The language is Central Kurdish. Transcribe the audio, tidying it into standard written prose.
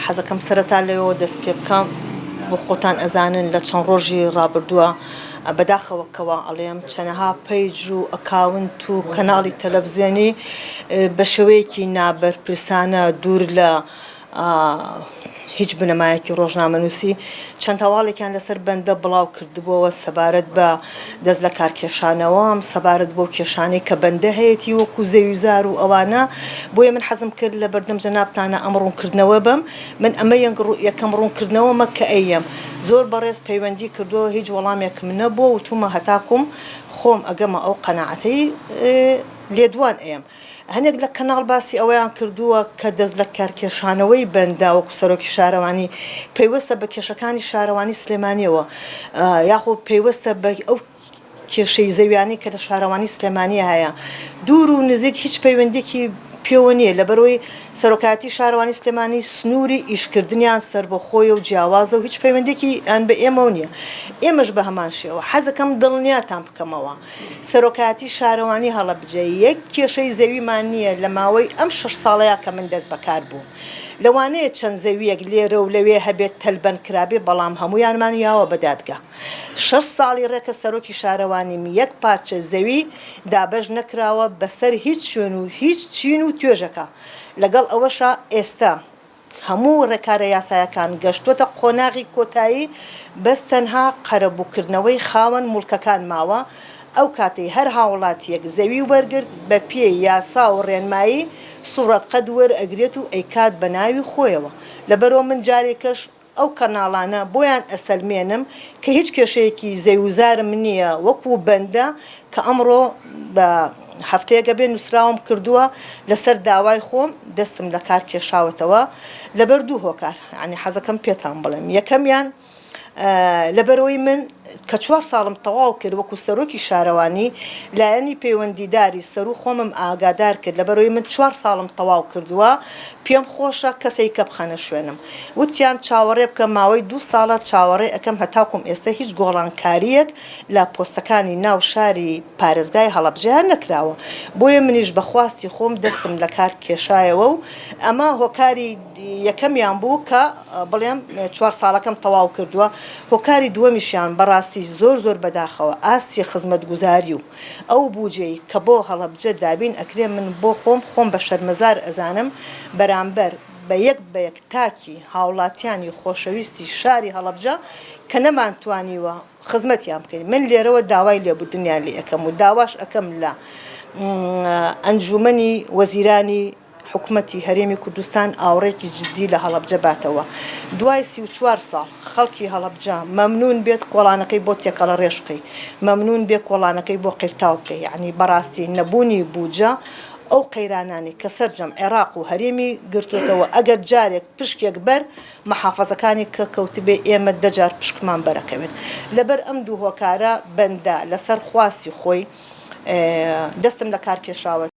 حەزەکەم سەرەتا لەوێوە دەست پێ بکەم، بۆ خۆتان ئەزانن لە چەند ڕۆژی ڕابردووە بەداخەوە کەوا ئەڵێم چەنەها page و account و کەناڵی تەلەفزیۆنی بە شێوەیەکی نابەرپرسانە دوور لە هیچ بنەمایەکی ڕۆژنامەنووسی چەند هەواڵێکیان لەسەر بەندە بڵاو کردبووەوە سەبارەت بە دەست لە کارکێشانەوەم، سەبارەت بەو کێشانەی کە بەندە هەیەتی وەکو زەویوزار و ئەوانە، بۆیە من حەزم کرد لە بەردەم جەنابتانا ئەم ڕوونکردنەوە بەم، من ئەمە یەکەم ڕوونکردنەوەمە کە ئەیەم، زۆر بەڕێز پەیوەندی کردووە هیچ وەڵامێکم نەبووە، وتوومە هەتاکوم خۆم ئەگەمە ئەو قەناعەتەی لێدوان ئەیەم. هەنێک لە کەناڵ باسی ئەوەیان کردووە کە دەست لە کارکێشانەوەی بەندە وەکو سەرۆکی شارەوانی پەیوەستە بە کێشەکانی شارەوانی سلێمانیەوە یاخۆ پەیوەستە بە ئەو کێشەی زەویانەی کە لە شارەوانی سلێمانیە هەیە دوور و نزیک هیچ پەیوەندێکی پێوە نییە لەبەرەوەی سەرۆکایەتی شارەوانی سلێمانی سنووری ئیشکردنیان سەربەخۆیە و جیاوازە و هیچ پەیوەندێکی ئەن بە ئێمەوە نییە ئێمەش بە هەمان شێوە حەزەکەم دڵنیاتان بکەمەوە سەرۆکایەتی شارەوانی هەڵەبجە یەک کێشەی زەویمان نییە لە ماوەی ئەم شەش ساڵەیا کە من دەست بەکار بووم. لەوانەیە چەند زەوییەک لێرە و لەوێ هەبێت تەلبەند کرابێ بەڵام هەموویانمان یاوە بە دادگا. شەش ساڵی ڕێکە سەرۆکی شارەوانیم یەک پارچە زەوی دابەش نەکراوە بەسەر هیچ شوێن و هیچ چین و توێژەکا. لەگەڵ ئەوەشا ئێستا. هەموو ڕێکارە یاسایەکان گەشتووەتە قۆناغی کۆتایی، بەس تەنها قەرەبووکردنەوەی خاوەن موڵکەکان ماوە، ئەو کاتەی هەر هاوڵاتییەک زەوی وەرگرت بەپێی یاسا و ڕێنمایی سوڕەتقەد وەرئەگرێت و ئەیکات بە ناوی خۆیەوە، لەبەرئەوە من جارێکەش ئەو کەناڵانە بۆیان ئەسەلمێنم کە هیچ کێشەیەکی زەویوزارم نییە وەکو بەندە کە ئەمڕۆ بە هەفتەیەک ئەبێ نووسراوم کردووە لەسەر داوای خۆم دەستم لە کار کێشاوەتەوە لەبەر دوو هۆکار یانی حەزەکەم پێتان بڵێم یەکەمیان لەبەرەوەی من کە چوار ساڵم تەواو کرد وەکو سەرۆکی شارەوانی لایەنی پەیوەندیداری سەرو خۆمم ئاگادار کرد لەبەرەوەی من چوار ساڵم تەواو کردووە پێم خۆشە کەسێک کە بخەنە شوێنم وتیان چاوەڕێ بکە ماوەی دوو ساڵە چاوەڕێ ئەکەم هەتاکوم ئێستە هیچ گۆڕانکارییەک لە پۆستەکانی ناو شاری پارێزگای هەڵەبجەیان نەکراوە بۆیە منیش بە خواستی خۆم دەستم لە کار کێشایەوە و ئەمە هۆکاری یەکەمیان بوو کە بڵێم چوار ساڵەکەم تەواو کردووە هۆکاری دووەمیشیان بەڕاستی زۆر زۆر بەداخەوە ئاستی خزمەتگوزاری و ئەو بوجەی کە بۆ هەڵەبجە دابین ئەکرێ من بۆ خۆم خۆم بە شەرمەزار ئەزانم بەرامبەر بە یەک بە یەک تاکی هاوڵاتیانی خۆشەویستی شاری هەڵەبجە کە نەمانتوانیوە خزمەتیان بکەین من لێرەوە داوای لێبوردنیان لێ ئەکەم و داواش ئەکەم لە ئەنجومەنی وەزیرانی حکومەتی هەرێمی کوردستان ئاوڕێکی جدی لە هەڵەبجە باتەوە دوای 34 ساڵ خەڵکی هەڵەبجە مەمنون بێت کۆڵانەکەی بۆ تێکەڵە ڕێژ بکەی مەمنون بێ کۆڵانەکەی بۆ قیرتاو بکەی یعنی بەڕاستی نەبوونی بوجە ئەو قەیرانانەی کە سەرجەم عێراق و هەرێمی گرتووەتەوە ئەگەر جارێک پشکێک بەر محافەزەکانی کە کەوتبێ ئێمە دە جار پشکمان بەرەکەوێت لەبەر ئەم دوو هۆکارە بەندە لەسەر خواستی خۆی دەستم لە کار کێشاوە.